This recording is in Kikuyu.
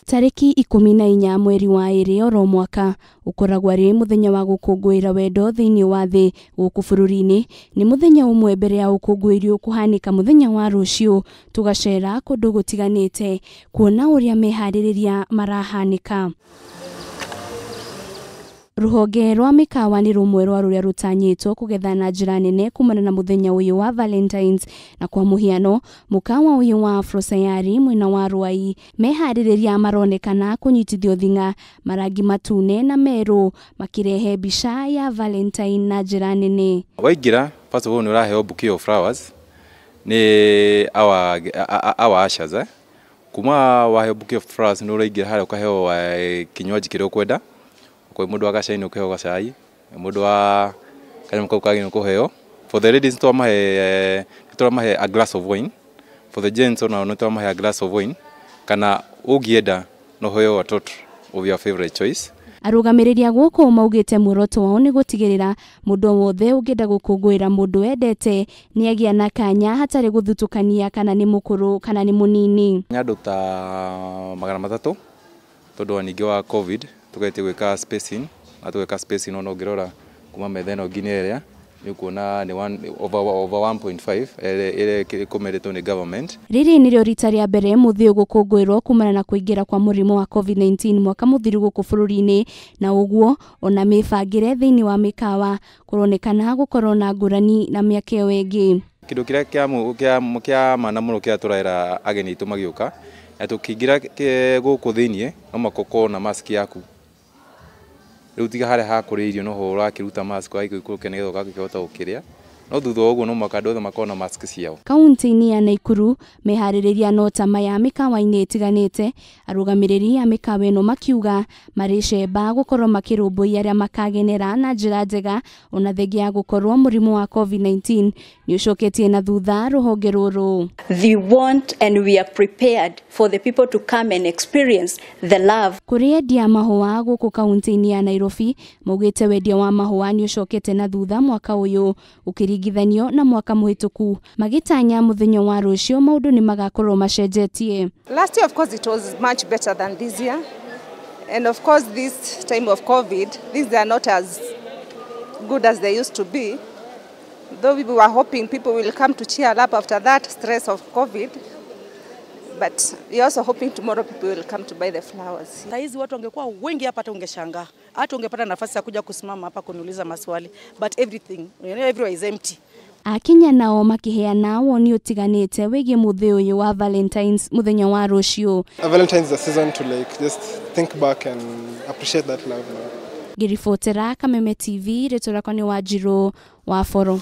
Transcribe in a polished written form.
Tarĩki 14 mweri wa 2 oro mwaka ũkoragwo arĩ mũthenya wa gũkũngũĩra wendo thĩinĩ wa thĩ gũkũ bũrũri-inĩ. Nĩ mũthenya ũmwe mbere ya ũkũngũĩri ũkũhanĩka mũthenya wa rũciũ, tũgacera kũndũ gũtiganĩte kuona ũrĩa meharĩrĩria marahanĩka. Rũhonge rwa mĩkawa nĩ rũmwe rwa rũrĩa rũtanyĩtwo kũgetha na njĩra nene kumana na mũthenya ũyũ wa Valentines, na kwa mũhiano mũkawa ũyũ wa Afro-Sayari mwena wa Ruai meharĩrĩria maronekana kũnyitithio thing'a marangi matune na merũ makĩrehe mbica ya Valentine na njĩra nene. Waingĩra first of all nĩ ũraheo bouquet of flowers nĩ our ushers, eh? Kuma waheo bouquet of flowers nĩ ũraingĩra harĩa ũkaheo kinywaji kĩrĩa ũkwenda. Kwa mũndũ wa gacai nĩ ũkũheo gacai, mũndũ wa kanyamũ kau kagĩ nĩ ũkũheo. For the ladies tũramahe a glass of wine, for the gents onao nĩ tũramahe a glass of wine, kana ũngĩenda no ũheo a tot of your favorite choice. Arũgamĩrĩri a gũkũ maugĩte muoroto wao nĩ gũtigĩrĩra mũndũ wothe ũngĩenda gũkũngũĩra mũndũ wendete nĩ agĩa na kanya hatarĩ gũthutũkania kana nĩ mũkũrũ kana nĩ mũnini. Nĩ andũ ta 300 tondũ wa ningĩ wa COVID tugetie gwĩka spacing, na tugeka spacing ona ũngĩrora kuma metha ĩno nginya ĩrĩa nĩ ũkuona nĩ over 1.5 ĩrĩa ĩkomeretwo nĩ government. Rĩrĩ nĩrĩo rita rĩa mbere mũthĩ ũgũkũngũĩrwo kumana na kũingĩra kwa mũrimũ wa COVID-19 mwaka mũthiru gũkũ bũrũri-inĩ, na ũguo ona mĩbangĩre thĩinĩ wa mĩkawa kũronekana gũkorwo na ngũrani na mĩaka ĩyo ĩngĩ. Kĩndũ kĩrĩa kĩa maana mũno kĩrĩa tũraĩra ageni aitũ magĩũka, tũkĩingĩra gũkũ thĩiniĩ no mũhaka ũkorwo na mask yaku. Rĩu tiga harĩa ha kũrĩa irio noho ũrakĩruta mask ũgagĩikũrũkia nĩgetha ũgakĩhota gũkĩrĩa, no thutha wa ũguo no mũhaka andũ othe makorwo na mask ciao. Kaunti-inĩ ya Naikuru meharĩrĩria no ta maya mĩkawa-inĩ ĩtiganĩte, arũgamĩrĩri a mĩkawa ĩno makiuga marĩ cemba gũkorwo makĩrũmbũiya arĩa makagenera na njĩra njega, ona thengia ya gũkorwo mũrimũ wa COVID-19 nĩ ũcoketie na thutha rũhonge rũrũ. We want and we are prepared for the people to come and experience the love. Kũrĩ endia mahũa gũkũ kaunti-inĩ ya Nairobi maugĩte wendia wa mahũa nĩ ũcokete na thutha mwaka ũyũ ũkĩringithanio na mwaka mũhĩtũku, magĩtanya mũthenya wa rũciũ maũndũ nĩ magakorwo macenjetie. Last year of course it was much better than this year, and of course this time of COVID these are not as good as they used to be, though we were hoping people will come to cheer up after that stress of COVID, but we are also hoping tomorrow people will come to buy the flowers. Saizi watu wangekuwa wengi hapa, hata ungeshangaa, hata ungepata nafasi ya kuja kusimama hapa kuniuliza maswali, but everything, you know, everywhere is empty. Akenya nao makiheana woni utiganĩte wĩgiĩ mũthĩ ũyũ wa Valentines mũthenya wa rũciũ. Valentines is a season to like just think back and appreciate that love. Ngĩribotera Kameme TV, rĩtwa rĩakwa nĩ Wanjirũ wa Boro.